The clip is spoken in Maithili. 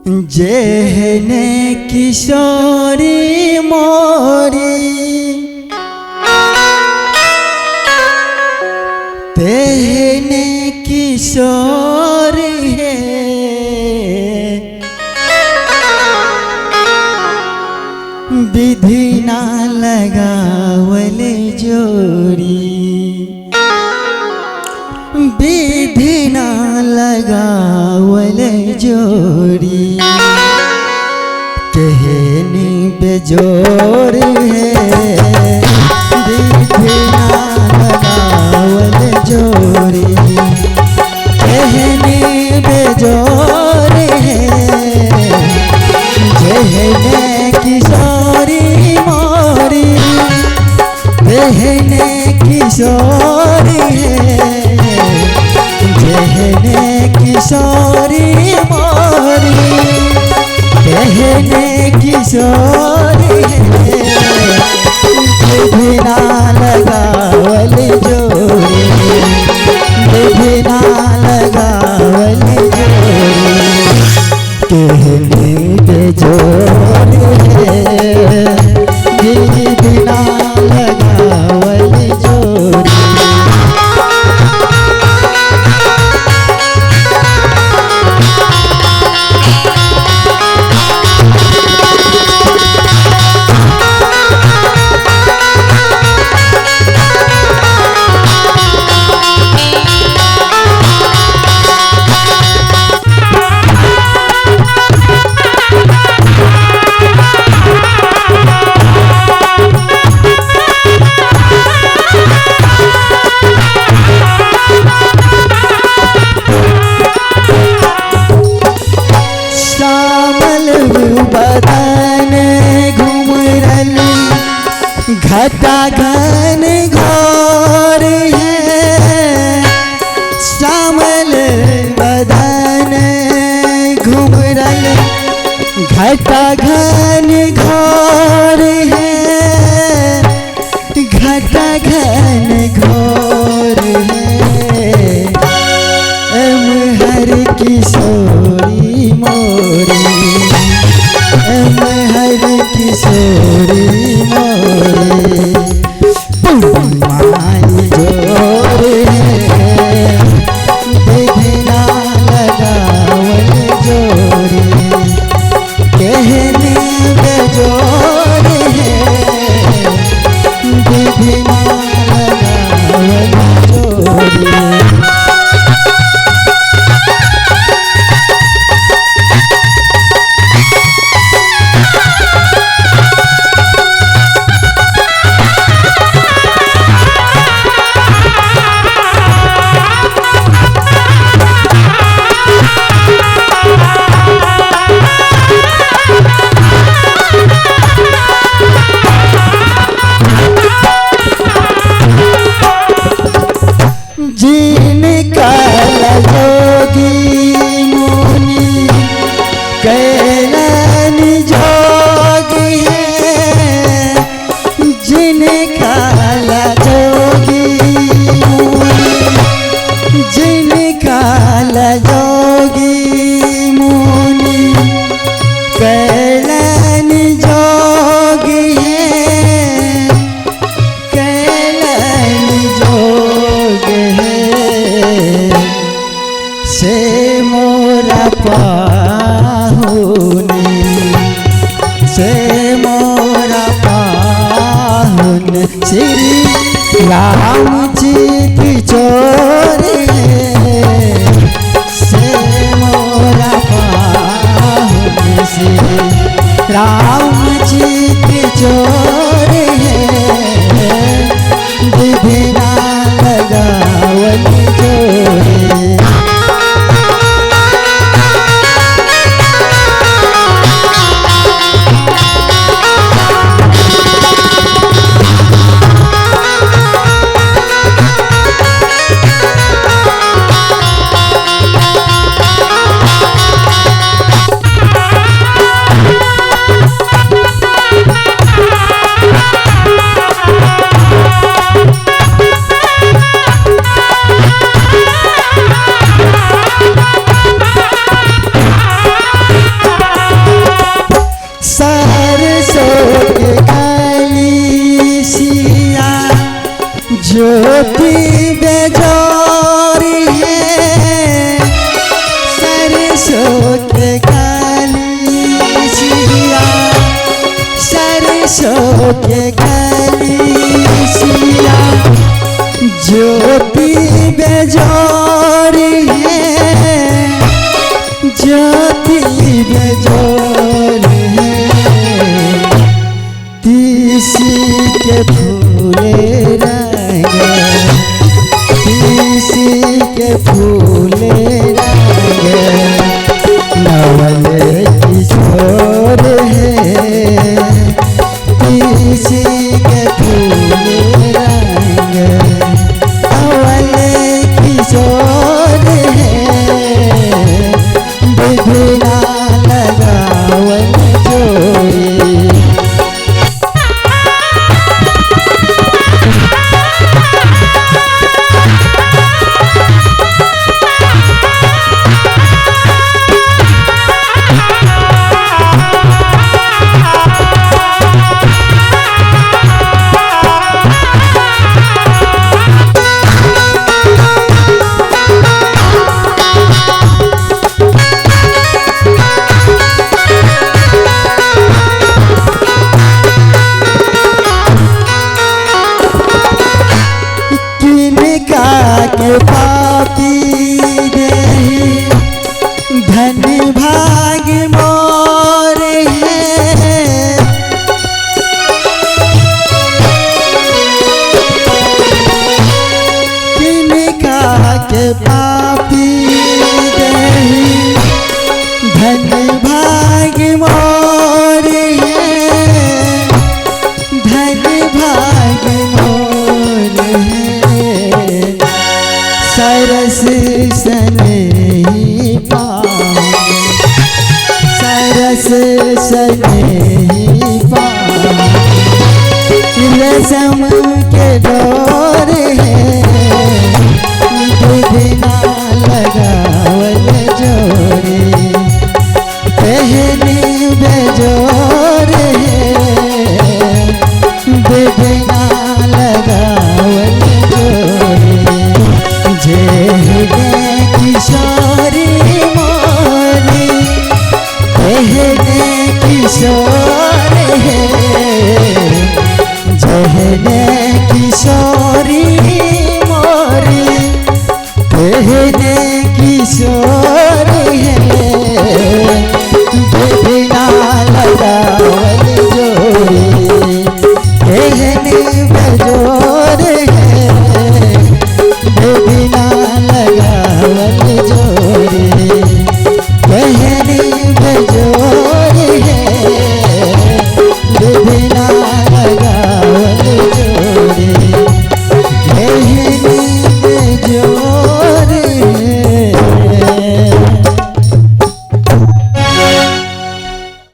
जेहने किशोरी मोरी तेहने किशोर है, विधि ना लगावल जोरी, विधि ना लगावल जोरी, कहनी बेजोर है, विधि ना लगावल जोरी, कहनी बेजोर है, जेहने किशोरी मोरी तेहने किशोरी है, जेहने किशोरी मोरी तेहने किशोरी है, विधि ना लगावल जोरी, विधि ना लगावल जोरी, कहने बेजोर है, विधि ना लगावल जोरी। बदन घुमरल घटा घन घोर है, श्यामल बदन घुमरल घटा घन घोर है, घटा घन घोर है, एम हर किशोरी मोरी, एम हर किशोरी मोरी, माई जोर है, विधि ना लगावल जोरी, कहने बेजोर है, विधि ना लगावल जोरी। जिन काल जोगी मुनि कैलन जोगी है, जिन काल जोगी मुनि, जिन काल जोगी मुनि कैलन जोगी है, कैलन जोग है, से मोरा पाहुनी, से मोरा पाहुन, श्री राम चित चोर है, से मोरा पाहुन, श्री राम चित चोर है, विधि ना लगावल जोरी। के कलीसिया ज्योति बेजोरी है, ज्योति बेजोरी है। तीसी के फूले रंग, तीसी के फूले रंग, नवल किशोर है। तीसी के फूले रंग, नवल किशोर है। विधिना लगावल जोड़ी। किनका के पापी देहि धन भाग मोर है। किनका के पापी देहि धन भाग मोर है, धन भाग मोर है। सरस सनेही पावन, सरस सनेही पावन, रसम के डोर है। विधिना लगावल जोड़ी, पहनी बेजोर है। विधिना लगावल जोड़ी, जेहने किशोरी मोरी, तेहने किशोर है। जेहने किशोरी मोरी, तेहने किशोर है। विधिना लगावल जोड़ी, तेहने बेजोर।